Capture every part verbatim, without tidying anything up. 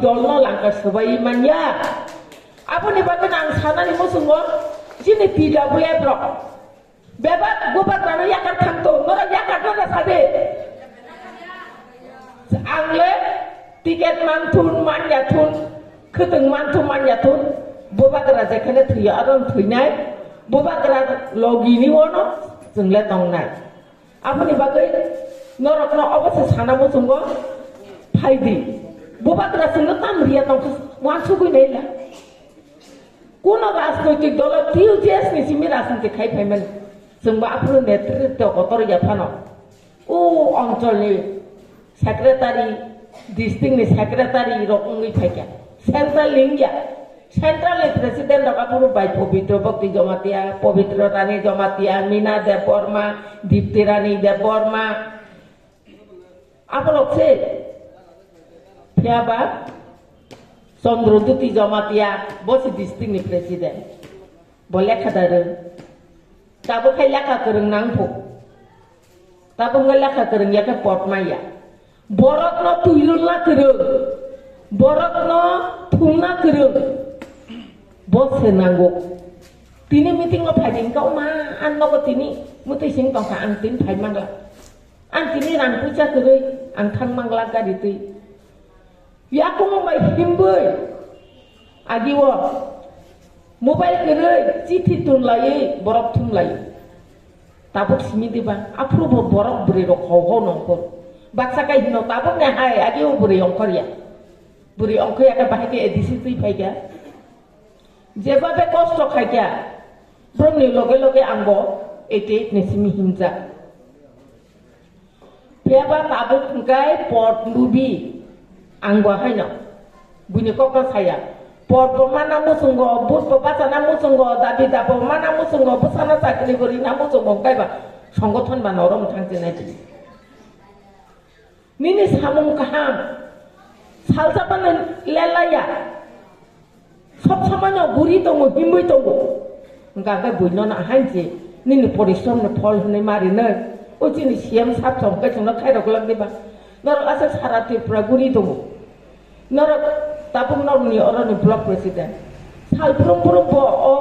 dolno langka swbaiwi manya. Aboni bagwi ang sanani muchungo chini T W F rok bebak bubagrano yakar thangto, norok yakar mano sadi. Angle ticket manthun manyathun, khwtwng manthun manyathun, bubagra jekhene thwiyo aron thwinai, bubagra logini ono chwngle tongnai. Aboni bagwi norokno obo se sana muchungo phaidi. Bubagra chwngno tam riya tongkha, uansugwi naila. Kuno rajnoitik dolo T U J S ni simi rajniti khai phaimani. Chwngbo aphuru netritto kotor ya phano. O oncholni secretary, district ni secretary rok wngwi phaikha. Central wngya. Central ni president rok aphuru bai Pabitra Bhakti Jamatia, Pabitra Rani Jamatia, Mina Debbarma, Dipti Rani Debbarma. Aborok se. Phiyaba Chandra Jyoti Jamatia, bo se district ni president. Bo lekha da rwng. Tabuk khai lekha kwrwng nang phu. Tabuk wngkha lekha kwrwng ya khe pot maya. Borokno twirwlna kwrwng. Borokno thumna kwrwng. Bo se nango. Tini meeting o phai di wngkha, "Oma, ang nogo tini mwtwi sing tongkha, ang tini phai mangla. Ang tini rang puisa kwrwi, ang thang mangla gari twi." Yakung bai himbwi agi o mobile kwrwi chithi tunlaiwi borok thumlai. Tabuk simi diba, aphuru bo borok bwrwi rok hau hau nongkhor. Baksa kai hino tabuk ne hai agi o bwrwi ongkhor ya. Bwrwi ongkhor ya khe bahai khe A D C twi phai khe. Jeba be kosto khai khe. Borokni loge loge ang bo eighty eight ni simi himjak. Phiya ba tabuk hwnkhe pot lubi ang bo haino buini kokno saya. Pot bo mana muchungo, vote bo bachana muchungo, dabi dabo mana muchungo, bwsano chakri bo rina muchungo, hwnkhe ba songothon ba norom thang chinai di. Nini samung kaham, salsa bano lelaya. Sob somano guri tongo, himwi tongo. Hwnkha khe buino na hai se nini porishrom ni phol hwnwi ma rinwi. O chini C M sap song khe chwngno khairok glak diba. Norok aswk sara Tripura guri tongo. Norok tabuk norokni oroni block president. Sal brum brum bo o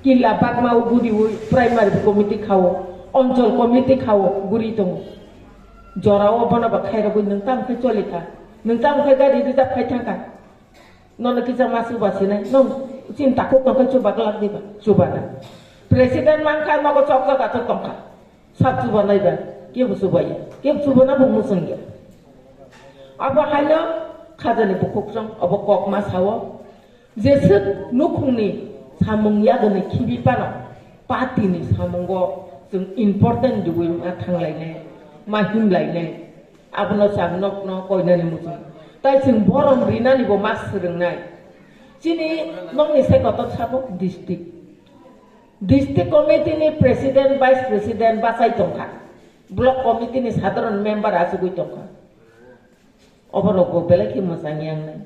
killa bagma o guriwi primary committee khao, onchol committee khao guri tongo. Jorao bono bo khairogwi nwng tamo khe choli kha. Nwng tamo khe gari reserve khai thang kha. Nono kisa ma chuba sinai, nong chini takhuk tong khe chuba glak diba, chuba na. President man kha nogo chok chok achuk tong kha. Sab chuba nai ba, kebo chuba ya, kebo chuba na bo muchung ya. Abo haino khajani bukhuk song, abo kok ma sao. Jeswk nukhungni samung yagani khibi pano, party ni samungo chwng important diwi ma thanglainai, ma himlainai. Abono chang nokno koinani muchung. Tai chwng borom rinani bo ma swrwngnai. Chini nokni sai kotor sabo district. District committee ni president, vice president bachai tongkha. Block committee ni sadharon member achugwi tongkha. Oborok bo belai khe mwchang yangnai.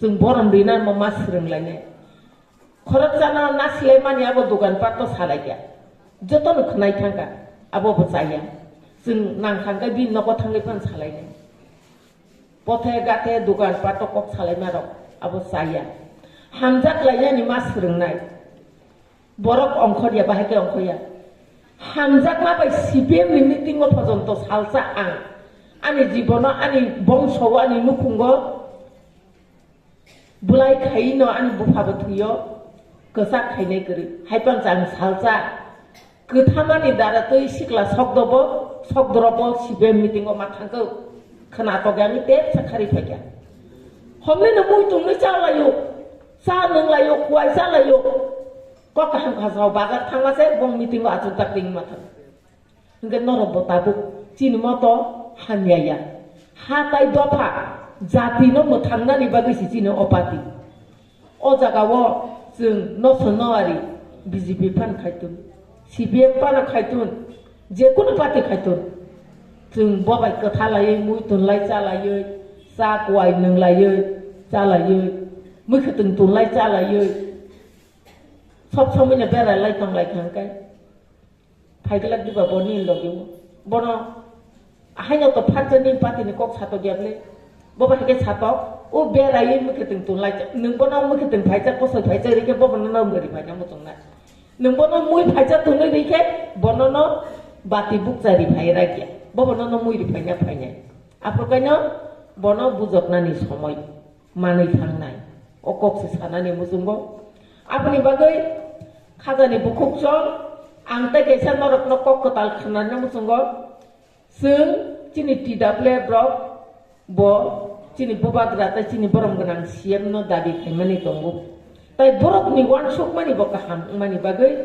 Chwng borom rinani bo ma swrwnglainai. Khoroksa no nasilai mani abo dogan pat to salai kha. Joto no khwnai thang kha, abo bo chaya. Chwng nang thang khe bini nogo thangwi phano salai nai. Pothe gathe dogan pat to kok salai ma rok abo chaya. Hamjak lai yani ma swrwng nai. Borok ongkhor ya, bahai khe ongkhor ya. Hamjak ma bai C P M ni meeting o pojonto salsa ang. Ani jibono, ani bongso o, ani nukhungo Bulai khaino ani bupha bo thwio, kwchak khainai kwrwi. Haiphano chang salsa, kwthamani dara twi sikla sokdobo, sokdorobo C P M meeting o ma thangkho. Khwnatok ya, ani tepsa khari phaikha. Homlino mui tongwi chalaio, cha nwnglaio, kuai chalaio. Kok kaham kha sao, bazar thangma se bong meeting o achukjak tingma thang. Hwnkhe norok bo tabuk chini moto hamya ya. Ha tai dopha jati no mwthangnani bagwi se chini o party. O jaga o chwng noso noari B J P phan khaitun, C P M phano khaitun, je kunu party khaitun. Chwng bo bai kwtha laiwi mui tunlai chalaiwi, cha kuai nwnglaiwi chalaiwi, mui khwtwng tunlai chalaiwi, sob somoi no berai lai tonglai kha hwnkhe. Phaiglak diba bo nini logi o. Bono haino to pharjani party ni kok satok ya bwle. Bo bai khe satok, o beraiwi mwkhwtwng tunglai, nwng bono mwkhwtwng phaijak, kosoi phaijak rikhe bo bono no mwrwi phaina muchungnai. Nwng bono mui phaijak tongwi rikhe bono no bati bukcha ri phai rakya, bo bono no mui ri phaina phainai. Aphuru kaino bono bujoknani somoi manwi thangnai. O kok se sanani muchungo. Aboni bagwi khajani bukhuk chol, ang tei kaisa norokno kok kwtal khnarna muchungo. Chwng chini T W F rok bo chini bubagra tei chini borom gwnang C M no dabi khaimani tongo. Tai borokni uansukmani bo kaham wngmani bagwi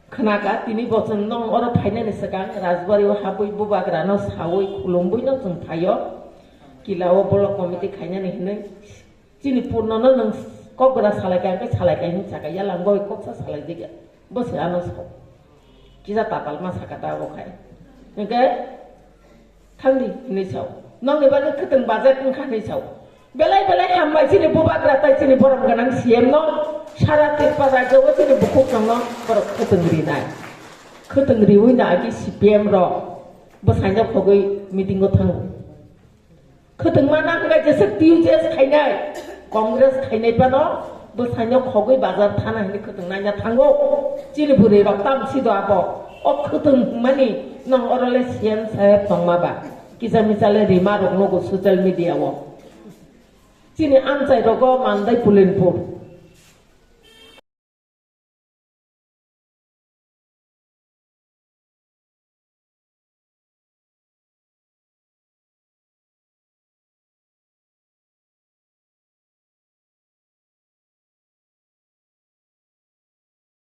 khnaka, tini bo chwng nong oro phainani swkang Rajbari o habwi bubagra no sawi khulumwi no chwng phaio. Kila o block committee khainani hinwi chini purno no nwng kokgra salai kha, hwnkhe salai kha hinwi saka, yalang boi koksa salai dikha. Bo se ano sao. Kisa tapal ma saka ta bo khai. Hwnkhe thangdi hinwi sao. Nokni bagwi khwtwng bajak wngkha hinwi sao. Belai belai hambai chini bubagra tai chini borom gwnang C M no, sara Tripura rajyo o chini bukhuk chwngno borok khwtwng rinai. Khwtwng riwi no agi C P M rok bwsaino khogwi meeting o thango. Khwtwngma nang hwnkhe jesa T U J S khainai, Congress khainai phano bwsaino khogwi bazar thana hinwi khwtwng naina thango. Chini bwrwi rok tam sido abo. O khwtwng hwnmani nong oro le C M saheb tongma ba. Kisa misa le rima rok nugo social media o. Chini amchai rogo Mandai Pulenpur.